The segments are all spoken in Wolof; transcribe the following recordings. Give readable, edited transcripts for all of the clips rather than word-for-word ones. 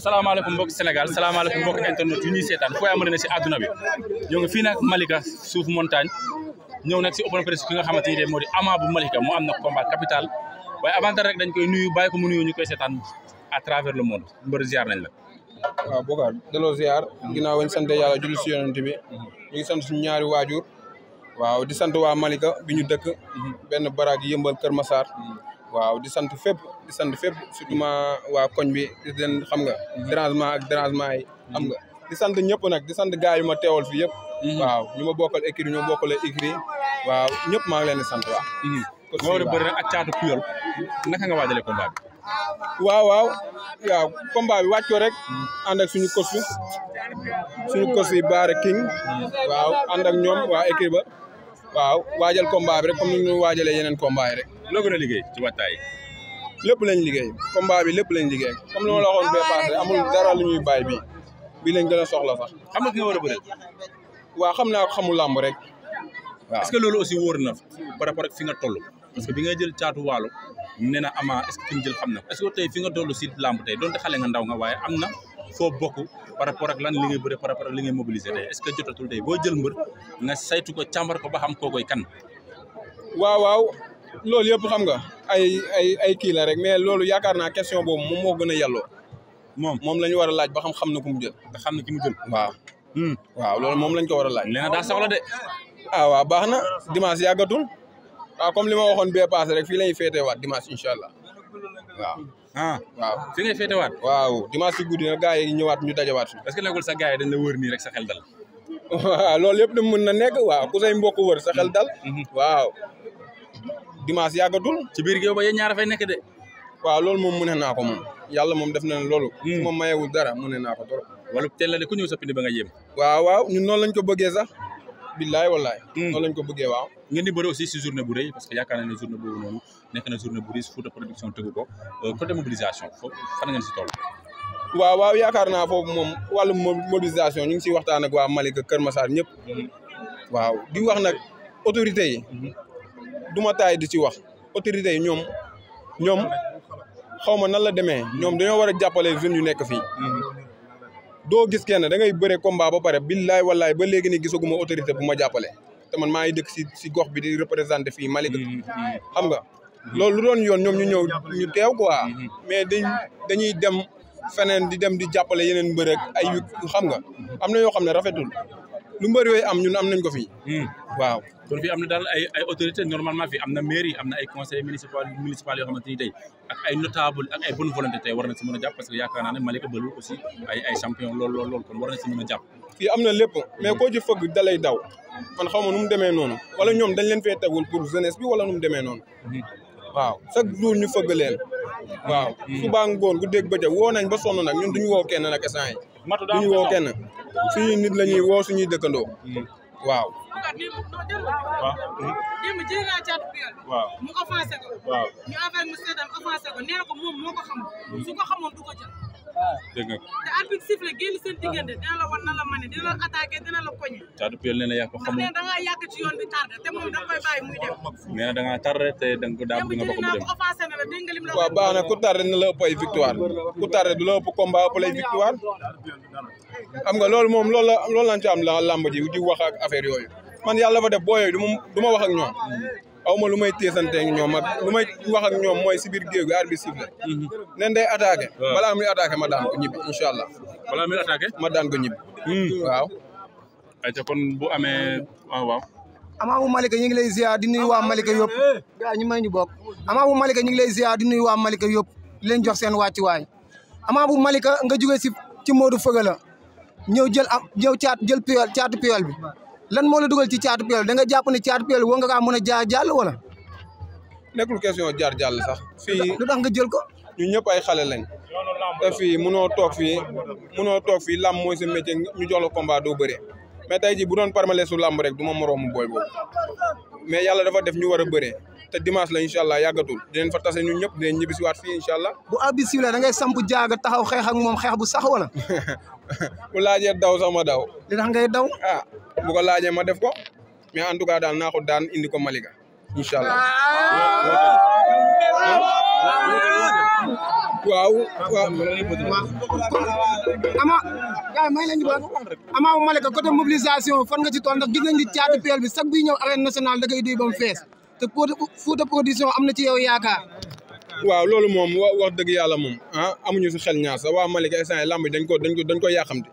salaamaaleykum mbokk Sénégal salaamaaleykum mbokk internet yu ñuy seetaan foo amee na si àdduna bi ñoo ngi fii nag Malika suuf montagne ñëw nag si open press ki nga xamante ni moo di Ama bu Malika mu am na combat capital waaye avant rek dañ koy nuyu bàyyi ko mu nuyu ñu koy seetaan à travers le monde mbër ziar nañ la. waaw Bokar delloo ziar ginnaaw bañ sant yàlla julli si yonent bi ñu ngi sant suñu ñaari waajur waaw di sant waa Malika bi ñu dëkk benn baraag yëmbal Kër Massar waaw di sant fépp surtout ma waa koñ bi di leen xam nga dérangement yi xam nga di sant ñëpp nag di sant gars yu ma teewal fii yëpp waaw ñu ma bokkal écrit ñu bokkale écrit waaw ñëpp maa ngi leen di sant waaw nga war a bëri nag ak Caatu Puyol naka nga waajalee combat bi waaw combat bi wàcc ko rek ànd ak suñu kos yi Baara King waaw ànd ak ñoom waa écrit ba waaw waajal combat bi rek comme ni ñu waajalee yeneen combat yi rek loo gën a liggéey ci wattaay lépp lañ liggéey combat bi lépp lañ liggéey comme li ma la waxoon bee passé amul dara lu ñuy bàyyi bii lañ gën a soxla sax xam nga ki nga war a bëri waaw xam naa ko xamul làmb rek waaw est-ce que loolu aussi wóor na par rapport ak fi nga toll parce que bi nga jël Caatu Waalo nee na Ama est-ce que ki mu jël xam na est-ce que tey fi nga toll si làmb tey donte xale nga ndaw nga waaye am na foo bokk par rapport ak lan li ngay bëre par rapport ak li ngay mobiliser tey est-ce que jotatul tey boo jël mbër nga saytu ko càmbar ko ba xam kookoy kan waaw loolu yëpp xam nga ay kii la rek mais loolu yaakaar naa question boobu moom moo gën a yelloo moom la ñu war a laaj ba xam na ku mu jël nga xam ne ki mu jël waaw loolu moom lañ ko war a laaj nee na daa soxla de waaw baax na dimanche yàggatul waaw comme li ma waxoon bee passé rek fii la ñuy féetewaat dimanche incha allah waaw fi ngay féetewaat waaw dimanche si guddi na gars yi ñëwaat ñu dajawaat fi est-ce que nekkul sa gars yi dañ la wër nii rek sa xel dal waaw loolu yëpp da mën na nekk waaw ku say mbokk wër sa xel dal waaw dimanche yàggatul ci biir géew ba yéen ñaar fay nekk de waaw loolu moom mu ne naa ko moom yàlla moom def na ne loolu su ma mayewul dara mu ne naa ko trop wala teel la de ku ñëw sa pindi ba nga yem. waaw ñun noonu lañ ko bëggee sax billaay wallaay noonu lañ ko bëggee waaw ngeen di bëri aussi si journée bu rëy parce que yaakaar naa ne journée boobu noonu nekk na journée bu riche Fouta Production tëggu ko côté mobilisation foofu fan ngeen si toll. waaw yaakaar naa foofu moom wàllum mobilisation ñu ngi siy waxtaan ak waa Malika Kër Massar ñëpp waaw di wax nag autorité yi du ma taay di ci wax autorité yi ñoom xaw ma nan la demee ñoom dañoo war a jàppale jeunes yu nekk fii doo gis kenn da ngay bëre combat ba pare billaay wallaay ba léegi ni gisaguma autorité bu ma jàppale te man maa ngi dëkk si gox bi di représenté fii Malika xam nga loolu lu doon yoon ñoom ñu ñëw ñu teew quoi mais dañuy dem feneen di dem di jàppale yeneen mbër ak ay xam nga am na yoo xam ne rafetul lu mbër yooyu am ñun am nañ ko fii waaw kon fii am na daal ay autorité normalement fii am na mairie am na ay conseil municipal yoo xamante ni tey ak ay notable ak ay bonne volonté tey war na si mën a jàpp parce que yaakaar naa ne Malika bëriwul aussi ay champion lool kon war na si mën a jàpp fii am na lépp mais koo ci fëgg dalay daw man xaw ma nu mu demee noonu wala ñoom dañ leen fee tegul pour jeunesse bi wala nu mu demee noonu waaw chaque jour ñu fëgg leen waaw suba ngoon gu dégg bëccëg woo nañ ba sonn nag ñun duñu woo kenn nag instant yi duñu woo kenn suñuy nit la ñuy woo suñuy dëkkandoo waaw démb jëlee naa caatu piyol mu offensé ko ñu affaire mu seetaan offensé ko nee na ko moom moo ko xam su ko xamoon du ko jël dégg nga te arbitre sifflé génn seen diggante dina la wan na la mane dina la attaqué dina la koñe caatu piyol nee na yaa ko ndax xamul nee da ngaa yàgg ci yoon bi tardé te moom da nga koy bàyyi muy dem nee na da ngaa tardé te da nga ko daal démb di nga jëlee bokk mu naa dem ko offensé na la dégg nga lim la waaw baax na ku tardé na la ëpp ay victoire ku tardé du la ëpp combat ëpp lay victoire xam nga loolu moom loolu lañ ci am la làmb ji di wax ak affaire yooyu man yàlla fa def boo yooyu du ma wax ak ñoom aw ma lu may téesante ak ñoom ak lu may wax ak ñoom mooy si biir géew gi arbitre sifflé nen day attaqué balaa muy attaqué ma daan ko ñibbi incha allah balaa muy attaqué ma daan ko ñibbi waaw ayca kon bu amee waaw Ama bu Malika ñu ngi lay ziar di nuyu waa Malika yëpp gaa ñu may ñu bokk Ama bu Malika ñu ngi lay ziar di nuyu waa Malika yëpp di leen jox seen wàccuwaay Ama bu Malika nga jóge ci Modou Feugeula ñëw jël caatu piyol bi lan moo la dugal ci caatu piyol da nga jàpp ne caatu piyol woo nga kaa mën a jaar jàll wala nekkul question jaar jàll sax fii lu tax nga jël ko ñu ñëpp ay xale lañ te fii munoo toog fii làmb mooy sa métier ñu jox la combat doo bëree mais tey jii bu doon parmale su làmb rek du ma moroomu booy boobu mais yàlla dafa def ñu war a bëree te dimanche la incha allah yàggatul dinañ fa tase ñun ñëpp dinañ ñibbi si waat fii incha allah bu arbitre sifflé da ngay samp jaaga taxaw xeex ak moom xeex bu sax wala bu laajee daw sax ma daw li tax ngay daw ah bu ko laajee ma def ko mais en tout cas daal naa ko daan indi ko Malika incha allah waaw Ama bu Malika côté mobilisation fan nga ci toll ndax gis nañ ni caatu piyol bi sax bi ñëw arène nationale da ngay duy ba mu fees te Fouta Production am na ci yow yaakaar waaw loolu moom wax dëgg yàlla moom amuñu si xel ñaar sax waa Malika instant yi lamb yi dañ ko yàqamti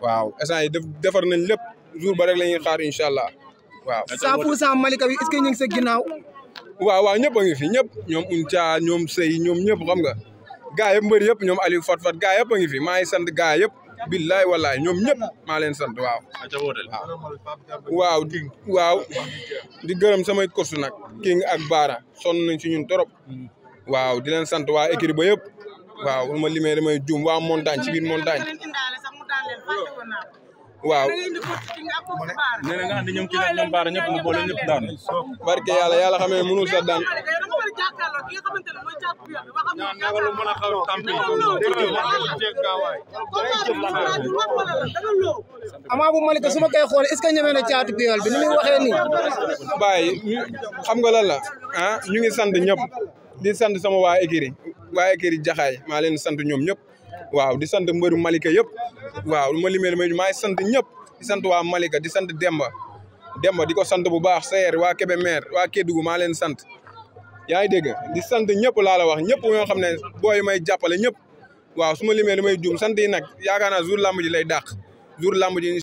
waaw instant yi defar nañ lépp jour ba rek la ñuy xaar incha allah waaw 100% Malika bi est-ce que ñu ngi sa ginnaaw waaw ñëpp a ngi fi ñëpp ñoom Unca ñoom Sey ñoom ñëpp xam nga gaa yëpp mbëri yëpp ñoom Aliou Fat gaa yëpp a ngi fi maa ngi sant gaa yëpp billaay wallaay ñoom ñëpp maa leen sant waaw di gërëm samay coach nag King ak Baara sonn nañ ci ñun trop waaw di leen sant waa équipe ba yëpp waaw lu ma limee damay juum waa montagne ci biir montagne waaw nee na nga andi ñoom kii nag ñoom Baara ñëpp mu boole ñëpp daan barke yàlla xam ne mënul sa daan Ama bu Malika su ma koy xool est-ce que ñeme na caatu piyol bi ni muy waxee nii bàyyi xam nga lan la ñu ngi sant ñëpp di sant sama waa écurie Jaxaay maa leen sant ñoom ñëpp waaw di sant mbëru Malika yëpp waaw lu ma limee maa ngi sant ñëpp di sant waa Malika di sant Demba di ko sant bu baax Seyer waa Kébémer waa Kédougou maa leen sant yaa ngi dégg di sant ñëpp laa la wax ñëpp ñoo xam ne booy may jàppale ñëpp waaw su ma limee damay juum sant yi nag yaakaar naa jour lamb ji lay dàq jour lamb ji